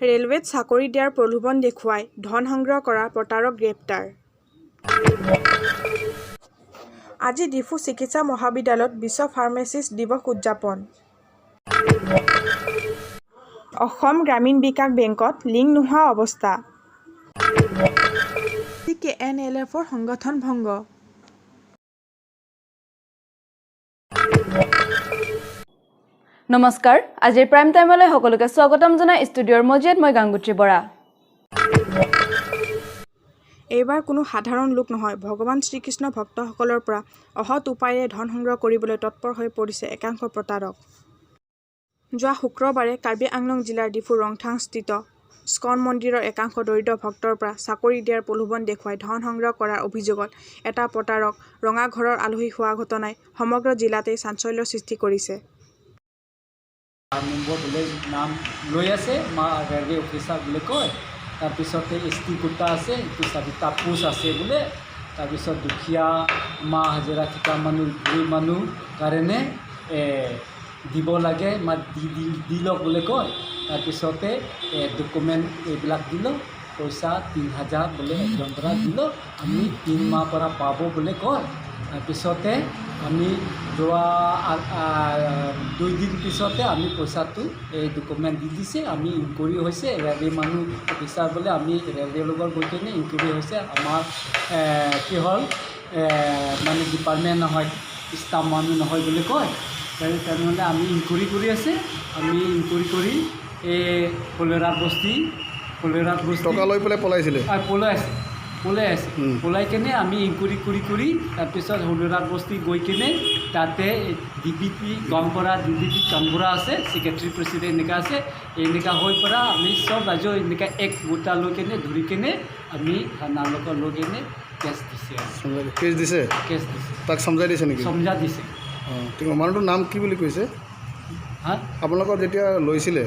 ৰেলৱেত চাকৰি দিয়াৰ প্ৰলোভন দেখুৱাই ধন সংগ্ৰহ কৰা প্ৰতাৰক গ্ৰেপ্তাৰ। আজি ডিফু চিকিৎসা মহাবিদ্যালয়ত বিশ্ব ফাৰ্মাচিষ্ট দিৱস উদযাপন। অসম গ্ৰামীণ বিকাশ বেংকত লিংক নোহোৱা অৱস্থা। কে এন এল এফৰ সংগঠন ভংগ। নমস্কাৰ, আজিৰ প্ৰাইম টাইমলৈ সকলোকে স্বাগতম জনাই ষ্টুডিঅ'ৰ মজিয়াত মই গাংগুত্ৰী বৰা। এইবাৰ কোনো সাধাৰণ লোক নহয়, ভগৱান শ্ৰীকৃষ্ণ ভক্তসকলৰ পৰা অসৎ উপায়েৰে ধন সংগ্ৰহ কৰিবলৈ তৎপৰ হৈ পৰিছে একাংশ প্ৰতাৰক। যোৱা শুক্ৰবাৰে কাৰ্বি আংলং জিলাৰ ডিফুৰ ৰংথাংস্থিত ইস্কন মন্দিৰৰ একাংশ দৰিদ্ৰ ভক্তৰ পৰা চাকৰি দিয়াৰ প্ৰলোভন দেখুৱাই ধন সংগ্ৰহ কৰাৰ অভিযোগত এটা প্ৰতাৰক ৰঙাঘৰৰ আলহী হোৱা ঘটনাই সমগ্ৰ জিলাতেই চাঞ্চল্যৰ সৃষ্টি কৰিছে। নম্বৰ বোলে নাম লৈ আছে, মা ৰেলৱে অফিচাৰ বুলি কয়। তাৰপিছতে এছ টি কোটা আছে, এইটো চাৰিটা পোষ্ট আছে বোলে। তাৰপিছত দুখীয়া মা হাজিৰা ঠিকা মানুহ, গৰীব মানুহ কাৰণে দিব লাগে, মা দি দি দি লওক বুলি কয়। তাৰপিছতে ডকুমেণ্ট এইবিলাক দিলোঁ, পইচা 3000 বোলে একজন পৰা দিলোঁ, আমি 3 মাহ পৰা পাব বুলি কয়। তাৰপিছতে আমি যোৱা 2 দিন পিছতে আমি পইচাটো এই ডকুমেণ্ট দি দিছে। আমি ইনকুৱাৰী হৈছে, ৰেলৱে মানুহ অফিচাৰ বোলে, আমি ৰেলৱেৰ লগত গৈ কিনে ইনকুৱাৰী হৈছে। আমাৰ কি হ'ল, মানে ডিপাৰ্টমেণ্ট নহয়, ষ্টাফ মানুহ নহয় বুলি কয়। তেনেহ'লে আমি ইনকুৱাৰী কৰি আছে। আমি ইনকুৱাৰী কৰি এই কলেৰা বস্তি, কলেৰা বস্তি। টকা লৈ পেলাই পলাইছিলে? পলাই আছে, পলাই আছে। পলাই কেনে আমি ইনকুৱাৰী কৰি কৰি তাৰপিছত হলুৰাত বস্তি গৈ কেনে তাতে ডি বি পি গাঁওবুঢ়া, ডি বি পি গাঁওবুঢ়া আছে, ছেক্ৰেটাৰী, প্ৰেচিডেণ্ট এনেকুৱা আছে। এনেকুৱা হৈ পৰা আমি চব ৰাইজ এনেকুৱা এক গোটা লৈ কেনে ধৰি কেনে আমি থানাৰ লগত লৈ কেনে কেছ দিছে আৰু। কেছ দিছে? কেছ দিছে। তাক চমজাই দিছে নেকি? চমজা দিছে। অঁ, ঠিক। মানুহটোৰ নাম কি বুলি কৈছে? হা? আপোনালোকৰ যেতিয়া লৈছিলে,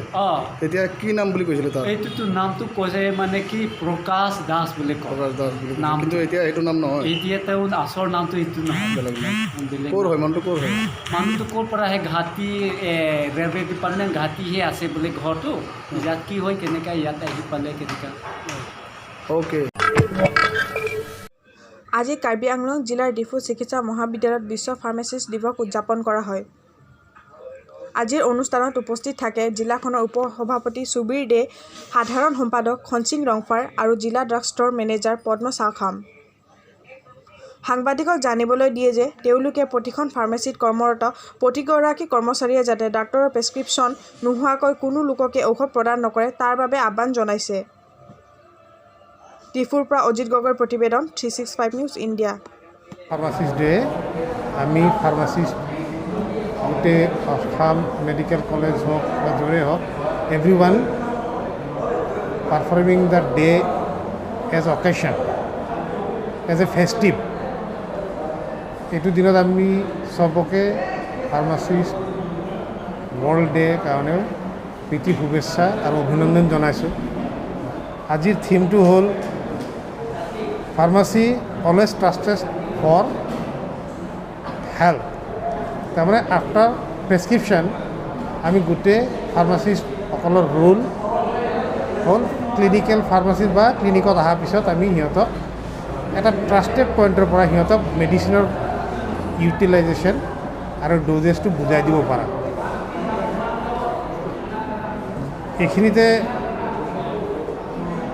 তেতিয়া কি নাম বুলি কৈছিলে তাত? এইটোতো নামটো কৈছে, মানে কি, প্ৰকাশ দাস বুলি কয়। প্ৰকাশ দাস বুলি কৈছে। নাম। কিন্তু এতিয়া সেইটো নাম নহয়? এতিয়া তেওঁ আচল নামটো এইটো নহয়। বেলেগ নাম। বেলেগ। ক'ৰ নাম। হয় মানুহটো? ক'ৰ হয়? মানুহটো ক'ৰ পৰা আহে, ঘাটি, ৰেলৱে ডিপাৰ্টমেণ্ট ঘাটিহে আছে বোলে ঘৰটো। ইয়াত কি হয়, কেনেকৈ ইয়াত আহি পালে কেনেকুৱা। অ'কে। আজি কাৰ্বি আংলং জিলাৰ ডিফু চিকিৎসা মহাবিদ্যালয়ত বিশ্ব ফাৰ্মাচিষ্ট দিৱস উদযাপন কৰা হয়। আজিৰ অনুষ্ঠানত উপস্থিত থাকে জিলাখনৰ উপ-সভাপতি সুবীৰ দে, সাধাৰণ সম্পাদক খনছিং ৰংফাৰ আৰু জিলা ড্ৰাগ ষ্ট'ৰ মেনেজাৰ পদ্ম চাওখাম। সাংবাদিকক জানিবলৈ দিয়ে যে তেওঁলোকে প্ৰতিখন ফাৰ্মাচীত কৰ্মৰত প্ৰতিগৰাকী কৰ্মচাৰীয়ে যাতে ডাক্তৰৰ প্ৰেছক্ৰিপশ্যন নোহোৱাকৈ কোনো লোককে ঔষধ প্ৰদান নকৰে, তাৰ বাবে আহ্বান জনাইছে। ডিফুৰ পৰা অজিত গগৈৰ প্ৰতিবেদন, 365 নিউজ ইণ্ডিয়া। ফাৰ্মাচিষ্ট ডে, আমি ফাৰ্মাচিষ্ট গোটেই আছাম মেডিকেল কলেজ হওক বা য'ৰে হওক, every one performing the day as occasion, as a festive. এইটো দিনত আমি চবকে ফাৰ্মাচিষ্ট ৱৰ্ল্ড ডে কাৰণে প্ৰীতি, শুভেচ্ছা আৰু অভিনন্দন জনাইছোঁ। আজিৰ থিমটো হ'ল "Pharmacy always trusted for health"। তাৰমানে আফটাৰ প্ৰেছক্ৰিপশ্যন আমি গোটেই ফাৰ্মাচিষ্টসকলৰ ৰোল হ'ল ক্লিনিকেল ফাৰ্মাচিষ্ট বা ক্লিনিকত অহাৰ পিছত আমি সিহঁতক এটা ট্ৰাষ্টেড পইণ্টৰ পৰা সিহঁতক মেডিচিনৰ ইউটিলাইজেশ্যন আৰু ড'জেছটো বুজাই দিব পাৰা। এইখিনিতে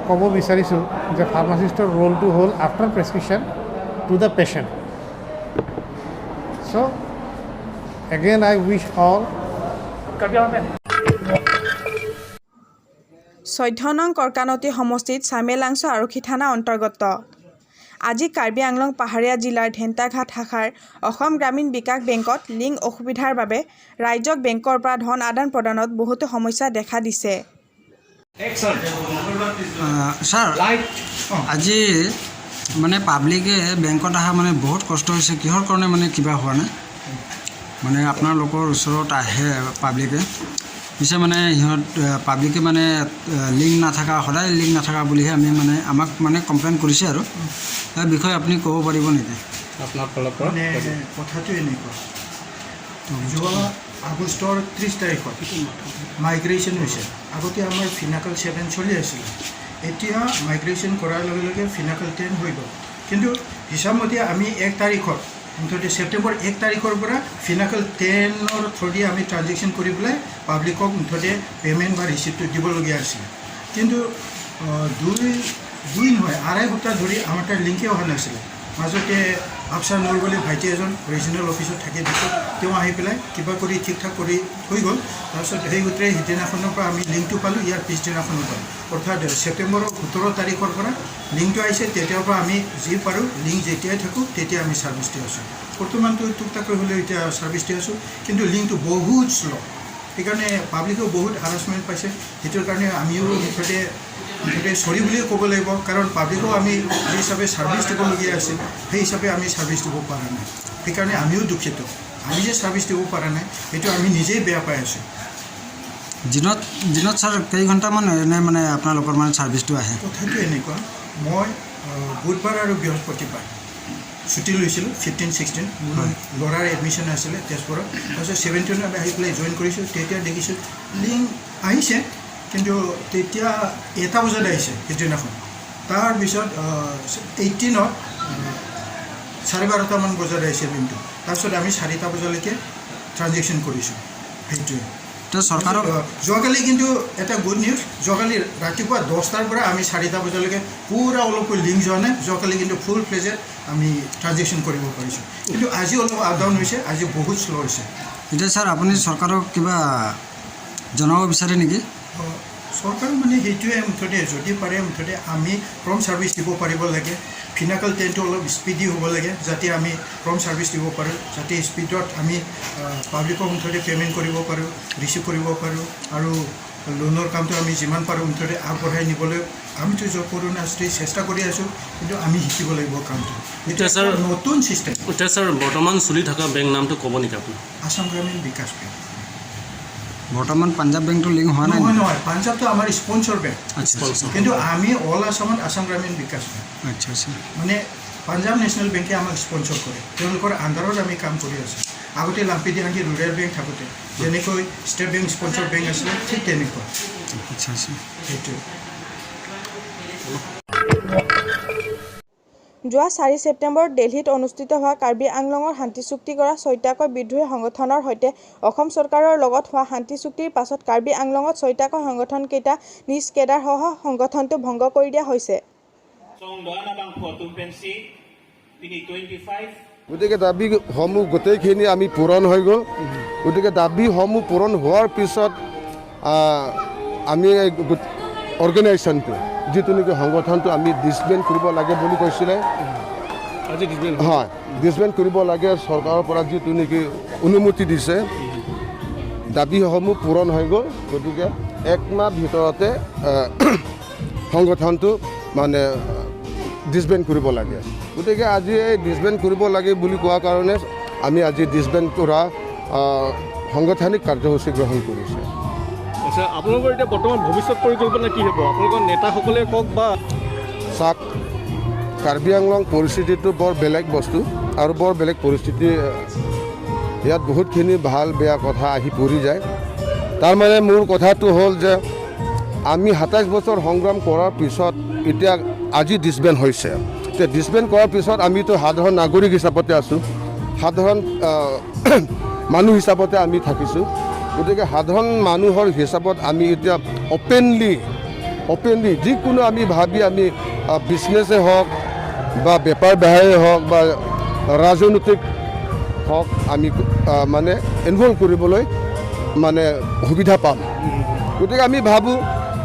ক'ব বিচাৰিছোঁ যে ফাৰ্মাচিষ্টৰ ৰোলটো হ'ল after prescription to the patient. So again I wish all 14 নং কৰ্কানতী সমষ্টিত চামেলাংছ আৰক্ষী থানা অন্তৰ্গত আজি কাৰ্বি আংলং পাহাৰীয়া জিলাৰ ধেন্টাঘাট শাখাৰ অসম গ্ৰামীণ বিকাশ বেংকত লিংক অসুবিধাৰ বাবে ৰাইজক বেংকৰ পৰা ধন আদান প্ৰদানত বহুতো সমস্যা দেখা দিছে। ছাৰ, আজি মানে পাব্লিকে বেংকত অহা মানে বহুত কষ্ট হৈছে। কিহৰ কাৰণে? মানে কিবা হোৱা নাই, মানে আপোনালোকৰ ওচৰত আহে পাব্লিকে, পিছে মানে সিহঁত পাব্লিকে মানে লিংক নাথাকা, সদায় লিংক নাথাকা বুলিহে আমি মানে আমাক মানে কমপ্লেইন কৰিছে আৰু ইয়াৰ বিষয়ে আপুনি ক'ব পাৰিব নেকি? আপোনাৰ ফালৰ পৰা। মানে কথাটো এনেকুৱা, যোৱা আগষ্টৰ 30 তাৰিখত মাইগ্ৰেশ্যন হৈছে। আগতে আমাৰ ফিনাকল 7 চলি আছিলে। এতিয়া মাইগ্ৰেশ্যন কৰাৰ লগে লগে ফিনাকল 10 হৈ গ'ল। কিন্তু হিচাপমতে আমি 1 তাৰিখত, মুঠতে ছেপ্টেম্বৰ 1 তাৰিখৰ পৰা ফিনাকল 10ৰ থ্ৰুদি আমি ট্ৰানজেকশ্যন কৰি পেলাই পাব্লিকক মুঠতে পে'মেণ্ট বা ৰিচিপ্টটো দিবলগীয়া আছিলে। কিন্তু দুই দুই নহয়, আঢ়াই সপ্তাহ ধৰি আমাৰ তাত লিংকে অহা নাছিলে। মাজতে আফচাৰ নুৰ বুলি ভাইটি এজন ৰিজনেল অফিচত থাকে দিছোঁ, তেওঁ আহি পেলাই কিবা কৰি ঠিক ঠাক কৰি থৈ গ'ল। তাৰপিছত সেই সূত্ৰে সিদিনাখনৰ পৰা আমি লিংকটো পালোঁ। ইয়াৰ পিছদিনাখনৰ পৰা, অৰ্থাৎ ছেপ্টেম্বৰৰ 17 তাৰিখৰ পৰা লিংকটো আহিছে। তেতিয়াৰ পৰা আমি যি পাৰোঁ, লিংক যেতিয়াই থাকোঁ তেতিয়া আমি ছাৰ্ভিচ দি আছোঁ। বৰ্তমানটো টুকটাকৈ হ'লেও এতিয়া ছাৰ্ভিচ দি আছোঁ, কিন্তু লিংকটো বহুত শ্ল'। সেইকাৰণে পাব্লিকেও বহুত হাৰাচমেণ্ট পাইছে। সেইটোৰ কাৰণে আমিও মুঠতে মুঠতে চৰি বুলিয়ে ক'ব লাগিব, কাৰণ পাব্লিকো আমি যি হিচাপে ছাৰ্ভিচ দিবলগীয়া আছিল, সেই হিচাপে আমি ছাৰ্ভিচ দিব পৰা নাই। সেইকাৰণে আমিও দুখিত। আমি যে ছাৰ্ভিচ দিব পৰা নাই, সেইটো আমি নিজেই বেয়া পাই আছোঁ। দিনত দিনত ছাৰ কেইঘণ্টামান এনেই মানে আপোনালোকৰ মানে ছাৰ্ভিচটো আহে? কথাটো এনেকুৱা, মই বুধবাৰ আৰু বৃহস্পতিবাৰ ছুটি লৈছিলোঁ। 15, 16 মোৰ ল'ৰাৰ এডমিশ্যন আছিলে তেজপুৰত। তাৰপিছত 17ত আহি পেলাই জইন কৰিছোঁ। তেতিয়া দেখিছোঁ লিংক আহিছে, কিন্তু তেতিয়া 1টা বজাত আহিছে সেইদিনাখন। তাৰপিছত 18ত 12:30টামান বজাত আহিছে লিংকটো। তাৰপিছত আমি 4টা বজালৈকে ট্ৰানজেকশ্যন কৰিছোঁ, সেইটোৱে। তো চৰকাৰক যোৱাকালি কিন্তু এটা গুড নিউজ। যোৱাকালি ৰাতিপুৱা 10টাৰ পৰা আমি 4টা বজালৈকে পূৰা অলপো লিংক যোৱা নাই। যোৱাকালি কিন্তু ফুল ফ্লেজেড আমি ট্ৰানজেকশ্যন কৰিব পাৰিছোঁ। কিন্তু আজি অলপ আপ ডাউন হৈছে, আজি বহুত শ্ল' হৈছে। এতিয়া ছাৰ, আপুনি চৰকাৰক কিবা জনাব বিচাৰে নেকি? চৰকাৰ মানে সেইটোৱে, মুঠতে যদি পাৰে মুঠতে আমি প্ৰম্পট ছাৰ্ভিচ দিব পাৰিব লাগে। ফিনাকল 10টো অলপ স্পীডি হ'ব লাগে, যাতে আমি প্ৰম্পট ছাৰ্ভিচ দিব পাৰোঁ, যাতে স্পীডত আমি পাব্লিকক মুঠতে পে'মেণ্ট কৰিব পাৰোঁ, ৰিচিভ কৰিব পাৰোঁ আৰু লোনৰ কামটো আমি যিমান পাৰোঁ মুঠতে আগবঢ়াই নিবলৈ আমিতো য'ত কৰোঁ না চেষ্টা কৰি আছোঁ। কিন্তু আমি শিকিব লাগিব কামটো। এইটো এতিয়া ছাৰ- এটা নতুন ছিষ্টেম। এতিয়া ছাৰ, বৰ্তমান চলি থকা বেংক নামটো ক'ব নেকি আপুনি? আছাম গ্ৰামীণ বিকাশ বেংক। বৰ্তমান পাঞ্জাৱ বেংকটো লিংক হোৱা নাই নহয়। নেকি? নহয়, পাঞ্জাৱটো আমাৰ স্পনচৰ বেংক। আচ্ছা। কিন্তু আমি অল আছামত আছাম গ্ৰামীণ বিকাশ বেংক। আচ্ছা আচ্ছা মানে পাঞ্জাৱ নেশ্যনেল বেংকে আমাক স্পনচৰ কৰে, তেওঁলোকৰ আণ্ডাৰত আমি কাম কৰি আছোঁ। আগতে লাম্পিদিহাংগী ৰুৰেল বেংক থাকোঁতে যেনেকৈ ষ্টেট বেংক স্পনচৰ বেংক আছিলে, ঠিক তেনেকুৱা। আচ্ছা আচ্ছা সেইটোৱে। যোৱা 4 ছেপ্টেম্বৰত দিল্লীত অনুষ্ঠিত হোৱা কাৰ্বি আংলঙৰ শান্তি চুক্তি কৰা ছয়টাকৈ বিদ্ৰোহী সংগঠনৰ সৈতে অসম চৰকাৰৰ লগত হোৱা শান্তি চুক্তিৰ পাছত কাৰ্বি আংলঙত ছয়টাকৈ সংগঠনকেইটা নিজ কেডাৰসহ সংগঠনটো ভংগ কৰি দিয়া হৈছে। Song doana bang pho tum pen si pini 25. গতিকে দাবীসমূহ গোটেইখিনি আমি পূৰণ হৈ গ'ল। গতিকে দাবীসমূহ পূৰণ হোৱাৰ পিছত আমি অৰ্গেনাইজেশ্যনটো, যিটো নেকি সংগঠনটো আমি ডিছবেণ্ড কৰিব লাগে বুলি কৈছিলে। আজি ডিছবেণ্ড? হয়, ডিছবেণ্ড কৰিব লাগে। চৰকাৰৰ পৰা যিটো নেকি অনুমতি দিছে, দাবীসমূহ পূৰণ হৈ গ'ল। গতিকে এক মাহ ভিতৰতে সংগঠনটো মানে ডিছবেণ্ড কৰিব লাগে। গতিকে আজি এই ডিছবেণ্ড কৰিব লাগে বুলি কোৱাৰ কাৰণে আমি আজি ডিছবেণ্ড কৰা সাংগঠনিক কাৰ্যসূচী গ্ৰহণ কৰিছে। আচ্ছা, আপোনালোকৰ এতিয়া বৰ্তমান ভৱিষ্যত পৰিকল্পনা কি হ'ব? আপোনালোকৰ নেতাসকলে কওক বা চাওক, কাৰ্বি আংলং পৰিস্থিতিটো বৰ বেলেগ বস্তু আৰু বৰ বেলেগ পৰিস্থিতি। ইয়াত বহুতখিনি ভাল বেয়া কথা আহি পৰি যায়। তাৰমানে মোৰ কথাটো হ'ল যে আমি 27 বছৰ সংগ্ৰাম কৰাৰ পিছত এতিয়া আজি ডিছবেণ্ড হৈছে। এতিয়া ডিছবেণ্ড কৰাৰ পিছত আমিতো সাধাৰণ নাগৰিক হিচাপতে আছোঁ, সাধাৰণ মানুহ হিচাপতে আমি থাকিছোঁ। গতিকে সাধাৰণ মানুহৰ হিচাপত আমি এতিয়া অ'পেনলি যিকোনো আমি ভাবি আমি বিজনেছেই হওক বা বেপাৰ বেহাৰেই হওক বা ৰাজনৈতিক হওক, আমি মানে ইনভল্ভ কৰিবলৈ মানে সুবিধা পাম। গতিকে আমি ভাবোঁ,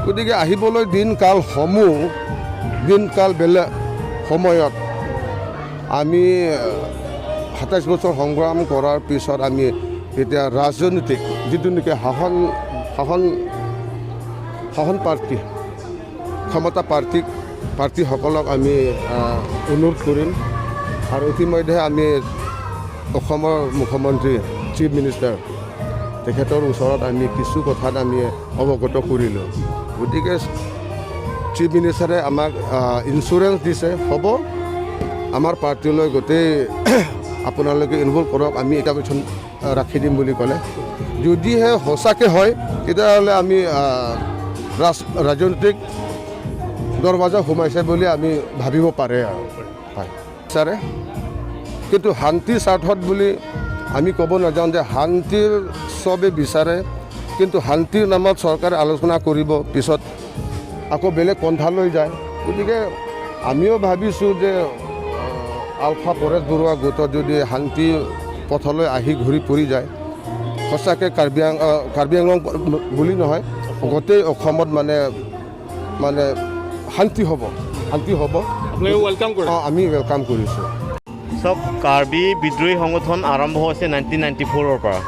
গতিকে আহিবলৈ দিন কালসমূহ, দিন কাল বেলেগ সময়ত আমি 27 বছৰ সংগ্ৰাম কৰাৰ পিছত আমি এতিয়া ৰাজনৈতিক যিটো নেকি শাসন পাৰ্টি, ক্ষমতা পাৰ্টীসকলক আমি অনুৰোধ কৰিম। আৰু ইতিমধ্যে আমি অসমৰ মুখ্যমন্ত্ৰী, চিফ মিনিষ্টাৰ, তেখেতৰ ওচৰত আমি কিছু কথাত আমি অৱগত কৰিলোঁ। গতিকে চিফ মিনিষ্টাৰে আমাক ইনচুৰেঞ্চ দিছে, হ'ব, আমাৰ পাৰ্টীলৈ গোটেই আপোনালোকে ইনভল্ভ কৰক, আমি এটা পেঞ্চন ৰাখি দিম বুলি ক'লে। যদিহে সঁচাকৈ হয়, তেতিয়াহ'লে আমি ৰাজনৈতিক দৰৱাজা সোমাইছে বুলি আমি ভাবিব পাৰে আৰু হয় ছাৰে। কিন্তু শান্তিৰ স্বাৰ্থত বুলি আমি ক'ব নাযাওঁ যে শান্তিৰ চবে বিচাৰে, কিন্তু শান্তিৰ নামত চৰকাৰে আলোচনা কৰিব, পিছত আকৌ বেলেগ পন্থালৈ যায়। গতিকে আমিও ভাবিছোঁ যে আলফা পৰেশ বৰুৱা গোটত যদি শান্তি পথলৈ আহি ঘূৰি পৰি যায়, সঁচাকৈ কাৰ্বি আংলং বুলি নহয়, গোটেই অসমত মানে মানে শান্তি হ'ব, শান্তি হ'ব। আপোনালোকে welcome কৰে? অঁ, আমি welcome কৰিছোঁ। চব কাৰ্বি বিদ্ৰোহী সংগঠন আৰম্ভ হৈছে 1994ৰ পৰা।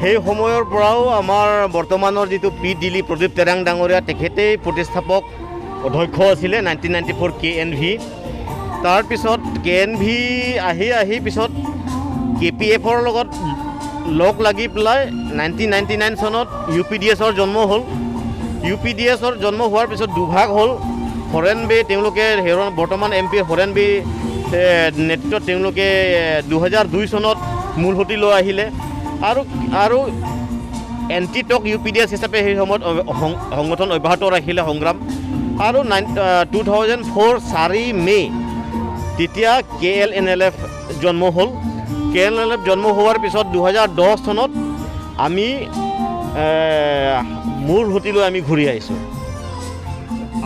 সেই সময়ৰ পৰাও আমাৰ বৰ্তমানৰ যিটো পি দিলি প্ৰদীপ তেৰাং ডাঙৰীয়া, তেখেতেই প্ৰতিষ্ঠাপক অধ্যক্ষ আছিলে 1994 কেএনভি। তাৰপিছত কেএনভি আহি আহি পিছত কেপিএফৰ লগত লগ লাগি পেলাই 1999 চনত ইউপিডিএছৰ জন্ম হ'ল। ইউপিডিএছৰ জন্ম হোৱাৰ পিছত দুভাগ হ'ল। হৰেণ বে তেওঁলোকে বৰ্তমান এমপি হৰেণ বে নেতৃত্বত তেওঁলোকে 2002 চনত মূলসুঁতি লৈ আহিলে আৰু আৰু এণ্টি টক ইউপিডিএছ হিচাপে সেই সময়ত সংগঠন অব্যাহত ৰাখিলে সংগ্ৰাম। আৰু 2004 4 মে' তেতিয়া কেএলএনএলএফ জন্ম হ'ল। কেএলএনএলএফ জন্ম হোৱাৰ পিছত 2010 চনত আমি মূল সুঁতিলৈ আমি ঘূৰি আহিছোঁ।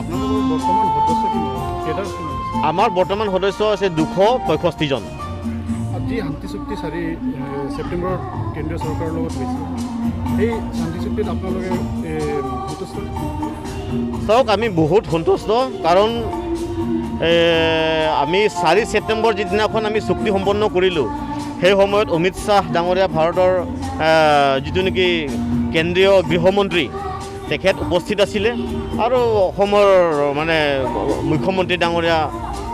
আপোনালোকৰ বৰ্তমান সদস্য কিমান? কেইটা? আমাৰ বৰ্তমান সদস্য আছে 265 জন। যি শান্তি চুক্তি 4 ছেপ্টেম্বৰত কেন্দ্ৰীয় চৰকাৰৰ লগত হৈছে, সেই শান্তি চুক্তিত আপোনালোকে সন্তুষ্ট? চাওক, আমি বহুত সন্তুষ্ট, কাৰণ আমি 4 ছেপ্টেম্বৰ যিদিনাখন আমি চুক্তি সম্পন্ন কৰিলোঁ, সেই সময়ত অমিত শ্বাহ ডাঙৰীয়া, ভাৰতৰ যিটো নেকি কেন্দ্ৰীয় গৃহমন্ত্ৰী, তেখেত উপস্থিত আছিলে আৰু অসমৰ মানে মুখ্যমন্ত্ৰী ডাঙৰীয়া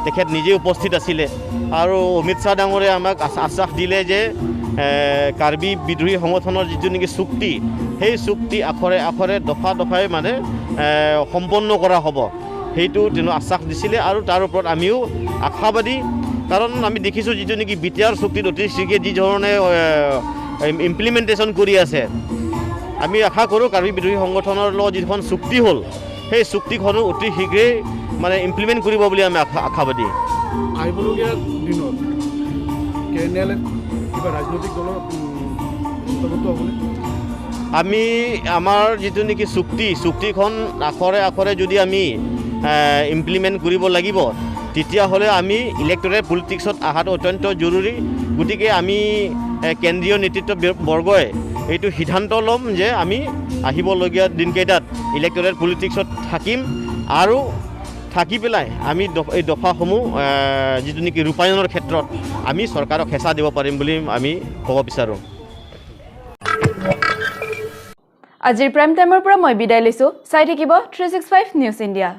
তেখেত নিজেই উপস্থিত আছিলে। আৰু অমিত শ্বাহ ডাঙৰীয়া আমাক আশ্বাস দিলে যে কাৰ্বি বিদ্ৰোহী সংগঠনৰ যিটো নেকি চুক্তি, সেই চুক্তি আখৰে আখৰে দফা দফাই মানে সম্পন্ন কৰা হ'ব, সেইটো তেওঁ আশ্বাস দিছিলে। আৰু তাৰ ওপৰত আমিও আশাবাদী, কাৰণ আমি দেখিছোঁ যিটো নেকি বিটিআৰ চুক্তিত অতি শীঘ্ৰে যি ধৰণে ইমপ্লিমেণ্টেশ্যন কৰি আছে, আমি আশা কৰোঁ কাৰ্বি বিদ্ৰোহী সংগঠনৰ লগত যিখন চুক্তি হ'ল, সেই চুক্তিখনো অতি শীঘ্ৰেই মানে ইমপ্লিমেণ্ট কৰিব বুলি আমি আশাবাদী। আহিবলগীয়া দিনত কেএনএলএফ কিবা ৰাজনৈতিক দলৰ অন্তৰ্ভুক্ত হ'বনে? আমি আমাৰ যিটো নেকি চুক্তি, চুক্তিখন আখৰে আখৰে যদি আমি ইমপ্লিমেণ্ট কৰিব লাগিব, তেতিয়াহ'লে আমি ইলেক্টৰেল পলিটিক্সত অহাটো অত্যন্ত জৰুৰী। গতিকে আমি কেন্দ্ৰীয় নেতৃত্ব বৰ্গই এইটো সিদ্ধান্ত ল'ম যে আমি আহিবলগীয়া দিনকেইটাত ইলেক্টৰেল পলিটিক্সত থাকিম আৰু থাকি পেলাই আমি এই দফাসমূহ যিটো নেকি ৰূপায়ণৰ ক্ষেত্ৰত আমি চৰকাৰক হেঁচা দিব পাৰিম বুলি আমি ক'ব বিচাৰোঁ। আজিৰ প্ৰাইম টাইমৰ পৰা মই বিদায় লৈছোঁ। চাই থাকিব 365 নিউজ ইণ্ডিয়া।